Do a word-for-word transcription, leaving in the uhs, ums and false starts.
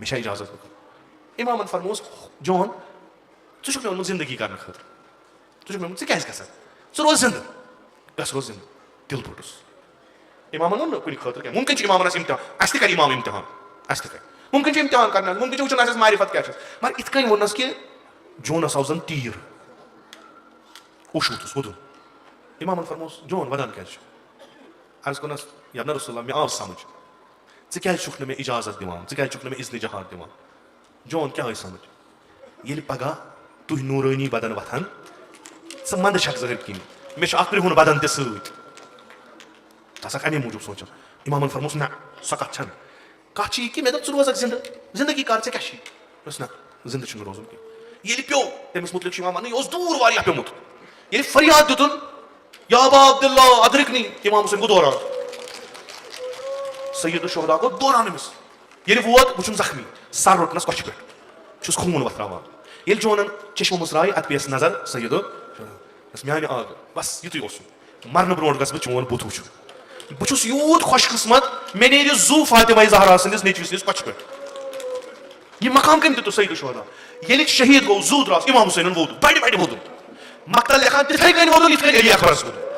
مےٚ چھا اجازت بہٕ کرٕ؟ امامن فرمووس، جون، ژٕ چھُکھ مےٚ ووٚنمُت زندگی کرنہٕ خٲطرٕ، ژٕ چھُکھ مےٚ ووٚنمُت ژٕ کیازِ گژھکھ؟ ژٕ روز زندٕ، گژھ روز زندٕ۔ دِل پھوٚٹُس۔ امامن ووٚن نہٕ کُنہِ خٲطرٕ کینٛہہ۔ ممکن چھُ امامن آسہِ امتحان، اسہِ تہِ کرِ امام امتحان، اسہِ تہِ کرِ۔ ممکن چھُ امتحان کرنس، ممکن چھُ وٕچھُن اسہِ آسہِ معرفت کیٛاہ چھس، مگر یِتھ کٔنۍ ووٚننس کہِ جونس آو زن تیٖر۔ اوٚش ووٚتھُس، ووٚدُن۔ امامن فرمووس، جون، ودان کیازِ چھُ؟ عرض کوٚرنس، یا نہ رسول اللہ، مےٚ آو سمجھ، ژٕ کیازِ چھُکھ نہٕ مےٚ اجازت دِوان، ژٕ کیازِ چھُکھ نہٕ مےٚ اذنِ جہاد دِوان؟ جون، کیٛاہ آے سمجھ؟ ییٚلہِ پگاہ تُہۍ نوٗرٲنی بدن وۄتھن، ژٕ منٛدٕ چھکھ زہٕرۍ کِنۍ، مےٚ چھُ اکھ کرٛہُن بدن تہِ سۭتۍ۔ ژٕ آسکھ اَمے موٗجوٗب سونٛچان۔ امامن فرمووس، نہ، سۄ کتھ چھنہٕ۔ کتھ چھِ یہِ کہِ مےٚ دوٚپ، ژٕ روزکھ زندٕ، زندگی کر، ژےٚ کیٛاہ چھُے؟ دوٚپُس، نہ، زندٕ چھُنہٕ روزُن کینٛہہ۔ ییٚلہِ پیوٚو، تٔمِس مُتعلق چھُ یِوان وننہٕ، یہِ اوس دوٗر واریاہ پیوٚمُت۔ ییٚلہِ فریاد دیُتُن، یا ابا عبداللہ ادرکنی، امام حسین گوٚو دوران۔ سید الشہداء گوٚو دوران أمِس۔ ییٚلہِ ووت، وُچھُن زخمی، سر روٚٹنس کۄچھِ پٮ۪ٹھ، چھُس خوٗن وۄتھراوان۔ ییٚلہِ جونن چشمہٕ مُژراے، اتھ پیٚیس نظر، سید دوٚپُس، میانہِ آگہٕ، بس یِتُے اوسُم۔ مرنہٕ برونٛٹھ گژھٕ بہٕ چون بُتھ وُچھُن۔ بہٕ چھُس یوٗت خۄش قسمت، مےٚ نیرِ زُو فاطمہ زہرا سٕنٛدِس نیٚچوِس نِش کۄچھِ پٮ۪ٹھ۔ یہِ مقام کٔمۍ دیُت سید الشہداء؟ ییٚلہِ شہید گوٚو، زُو درٛاس، امام حسینن ووٚد، بڑِ بڑِ ووٚدُن۔ مقتل لیکھان تِتھے کٔنۍ ووٚدُن، یِتھ کٔنۍ علی اکبرس ووٚدُن۔